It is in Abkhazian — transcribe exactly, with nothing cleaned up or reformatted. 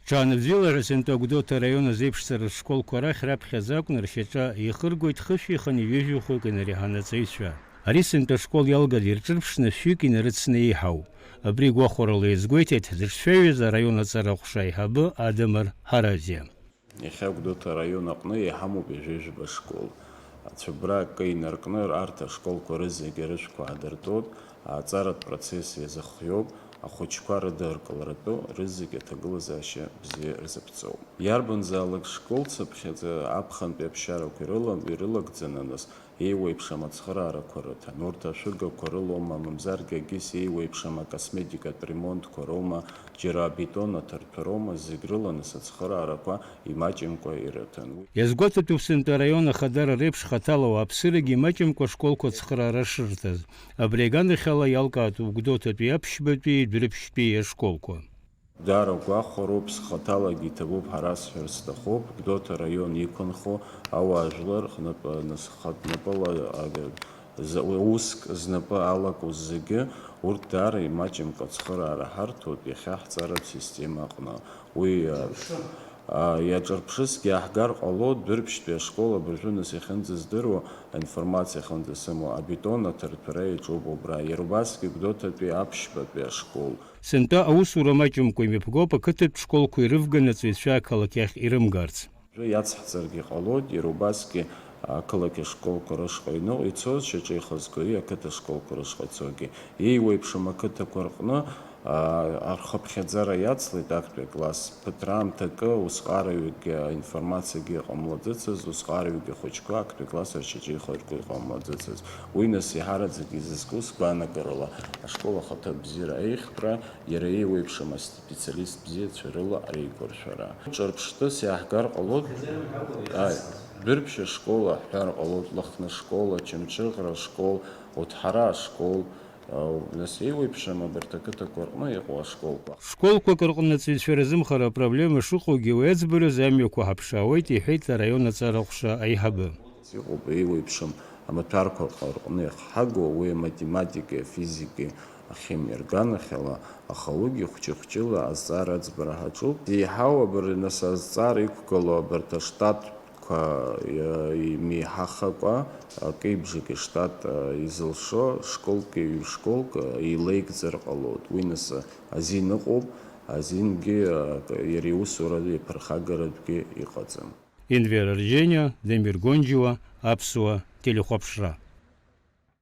Ҽаанбзиала ҳәа сынтәа Гәдоуҭа араион азеиԥшҵара школқәа рахь раԥхьаӡа акәны ршьаҿа ихыргоит хышәи хынҩажәи жәохәҩык инарҳан аҵаҩцәа. Ари сынтәа ашкол иалганы ирҿырԥшны шәҩык инарыцны еиҳауп. Абри гәахәарала иазгәеиҭеит дышцәажәоз араион аҵара ҟәша аиҳабы Адамыр Ҳаразиа. Иахьа Гәдоуҭа араион аҟны иҳамоуп ҩажәи жәба школ. Ацәыббра акы инаркны арҭ ашколқәа рызегьы рышәқәа аадыртәоит, аҵаратә процесс иазыхиоуп, ахәыҷқәа рыдыркыларатәы рызегьы аҭагылазаашьа бзиа рзаԥҵоуп. Иарбанзаалак школцыԥхьаӡа аԥхынтәи аԥсшьарақәа ирыла-, ирылагӡаны нас еиуеиԥшым ацхыраарақәа рыҭан. Урҭ ашәыгақәа рылоума, мамзаргьы акгьы еиуеиԥшым акосметикатә ремонтқәа роума, џьара абетон аҭарҭәа роума, зегь рыла нас ацхыраарақәа имаҷымкәа ирыҭан. Уи Иазгәаҭатәуп сынтәа араион ахадара реиԥш хаҭала ауааԥсырагьы имаҷымкәа ашколқәа ацхыраара шырҭаз. Абри аганахьала иалкаатәуп Гәдоуҭатәи аԥшьбатәи Дәрыԥшьтәи ашколқәа. Даара гәахәароуп, схаҭалагьы иҭабуп, ҳара сҳәар сҭахуп, Гәдоуҭа араион иқәынхо ауаажәлар хнапы, нас хатә напыла, а, за-, уск знапы алаку зегьы, урҭ даара имаҷымкәа ацхыраара ҳарҭоит иахьа ҳҵаратә система аҟны. Уи, а, а, иаҿырԥшызгьы ааҳгар ҟалоит, Дәрыԥшьтәи ашкол абыржәы нас иахьынӡаздыруа, аинформациа ахьынӡасымоу, абетон аҭарҭәара иаҿуп убра, иара убасгьы Гәдоуҭатәи аԥшьбатәи ашкол. Сынтәа аусура маҷымкәа имҩаԥгоуп ақыҭатә школқәа ирывганы аҵаҩцәа ақалақь ахь ирымгарц. Уажәы иацҳҵаргьы ҟалоит, иара убасгьы ақалақь ашколқәа рышҟа иныҟәо ицоз шьаҿа ихазгои ақыҭа школқәа рышҟа ицогьы. Еиуеиԥшым ақыҭақәа рҟны, аа, архыԥхьаӡара иацлеит актәи акласс. Ԥыҭраамҭакы усҟараҩык аинформациагьы ҟамлаӡыцыз, усҟараҩык ахәыҷқәа актәи акласс ршьаҿа ихырго иҟамлаӡыцыз. Уи нас иаҳараӡак изызку сгәаанагарала ашкол ахаҭа абзиара аиӷьтәра, иара еиуеиԥшым ас-, специалист бзиацәа рыла реиқәыршәара. Ҿырԥштәыс иааҳгар ҟалоит. Ааи, Дәрыԥшь ашкол аҳәар ҟалоит, Лыхны ашкол, Очамчыӷра ашкол, Оҭҳара ашкол, ау, нас еиуеиԥшым абарҭ ақыҭақәа рҟны иҟоу ашколқәа. Школқәак рҟны аҵаҩцәа рзымхара апроблема шыҟоугьы уи аӡбараз амҩақәа ҳаԥшаауеит, иҳәеит араион аҵара ҟәша аиҳабы. Иҟоуп еиуеиԥшым амаҭәарқәа рҟны иахҳагоу, уи аматематикеи, афизикеи, ахимиеи рганахьала, аха уигьы хәҷы-хәҷыла азҵаара аӡбара ҳаҿуп. Еиҳау абар-, нас азҵаара иқәгылоу абарҭ аштатқәа, иа-, имеиҳахакәа, акеибжак иштат, а, изылшо школки ҩ-школк, а, еилеигӡар ҟалоит. Уи нас азин ыҟоуп, азингьы, а, иара иусура иаԥырхагаратәгьы иҟаӡам. Енвер Арџьениа, Дамир Гонџьиуа, Аԥсуа телехәаԥшра.